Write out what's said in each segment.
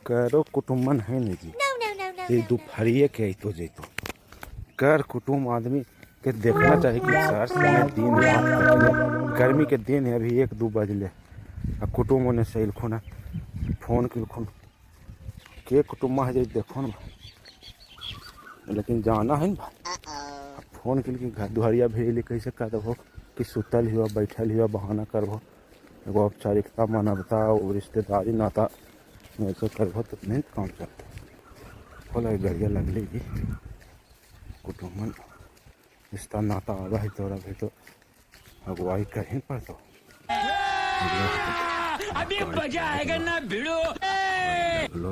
करो कुटुम्बन है नहीं जी। ये दोपहरिए के अतो जैतो कर कुटुम्ब आदमी के देखना चाहिए कि सर समय दिन रात गर्मी के दिन है, अभी 1-2 बजले आ कुटुम्ब ओने से अयलखुन है, फोन कलखुन के कुटुम्ब है जे देखो ना भाई, लेकिन जाना है ना भाई। फोन कल के घर दुहरिया भेजली कैसे कह देबो कि सुतल हियो बैठल हियो बहाना करबो, एगो औपचारिकता मानवता और रिश्तेदारी नाता ऐसे करबो तो नहीं काम चलता। बोला गड़िया लगले जी कुटुम्बन रिश्ता नाता आवा है तोरा भी तो अगुवाई कहीं पर तो अभी मजा आएगा ना भिड़ो। लो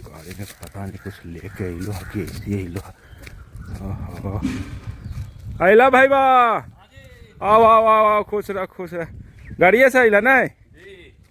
गाड़ी में पता नहीं कुछ लेके अलो है कि ऐसे ही अलो है। अला भाई बा, आओ आओ आओ आओ, खुश रह खुश रह। गाड़िए से अला नहीं?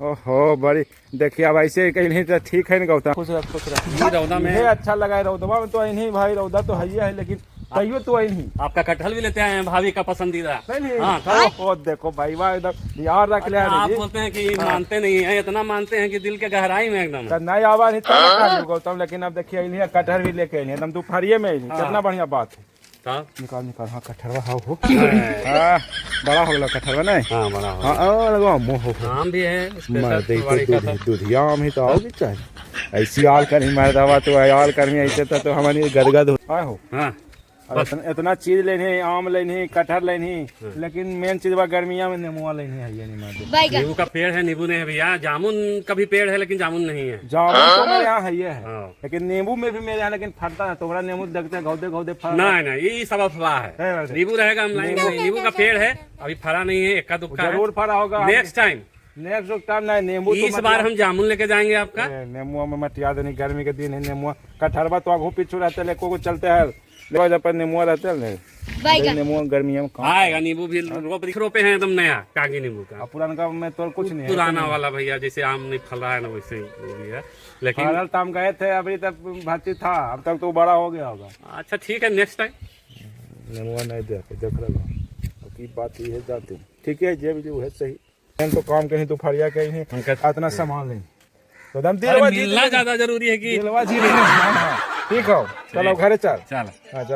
ओहो बड़ी देखिए अब ऐसे कहीं तो ठीक है ना गौतम। खुश रह खुश रह। रौदा में ये अच्छा लगा है, रौदवा में तो आई नहीं भाई, रौदा तो है ही है लेकिन तैयो तो आई नहीं। आपका कटहल भी लेते आए हैं, भाभी का पसंदीदा। नहीं हाँ, ओ देखो भाई वाह, एकदम यार रख ले आप बोलते हैं कि मानते नहीं है, इतना मानते हैं कि दिल के गहराई में एकदम। तो नहीं आवा नहीं तब खा लियो गौतम, लेकिन अब देखिए अइली कटहल भी लेके अइली एकदम दोपहरिए में अइली, कितना बढ़िया बात है। तब? निकाल निकाल, हाँ कटहरवा हाँ हो, हाँ बड़ा हो गया कटहरवा नहीं? हाँ बड़ा हो। हाँ ओ लगो मुँह हो। आम भी है, मर स्पेशल दे फुलवारी का तो दूधिया आम ही तो आओगी चाहे ऐसी आल करनी मर्दवा तो आल करनी ऐसे तो हमारी गदगद हो आए हो। हाँ और इतना चीज लेनी, आम लेनी, कटहर लेनी, लेकिन मेन चीज बा गर्मिया में नेमुआ लेनी है ये नहीं मर्द। नींबू का पेड़ है, नींबू नहीं है भैया। जामुन का भी पेड़ है लेकिन जामुन नहीं है। जामुन तो मेरे यहाँ है ये है, हाँ। लेकिन नींबू में भी मेरे यहाँ लेकिन फलता है। तुम्हारा नींबू देखते हैं घौदे घौदे फल। नहीं नहीं, ये सब अफवाह है है। वैसे। नींबू रहेगा हम लाएंगे। नींबू का पेड़ है, अभी फला नहीं है, इक्का दुक्का है। जरूर फला होगा नेक्स्ट टाइम, नेक्स्ट टाइम नहीं नींबू तो इस मत बार हम जामुन लेके जाएंगे आपका। नेमुआ में मत याद नहीं, गर्मी के दिन है नेमुआ कटहरवा तो आगू पीछू रहते ले को चलते है ले जब पर नेमुआ रहते है नेमुआ गर्मी में कहाँ आएगा नींबू भी रोपे हैं एकदम नया कागी नींबू का। अब पुरानका में तो कुछ नहीं है। पुराना वाला भैया जैसे आम नहीं फल रहा है ना वैसे वो भी है, लेकिन फल तो हम गए थे अभी तक भाती था, अब तक तो बड़ा हो गया होगा। अच्छा ठीक है, नेक्स्ट टाइम। नेमुआ नहीं दे देख रहा की बात ये है जाते ठीक है जे भी जो है सही। हम तो काम कहीं तो फरिया कहीं इतना सामान लें तो दम दिलवा जीत मिलना ज्यादा जरूरी है कि दिलवा जीत। हाँ, ठीक हो चलो घरे चल। चल हाँ चल।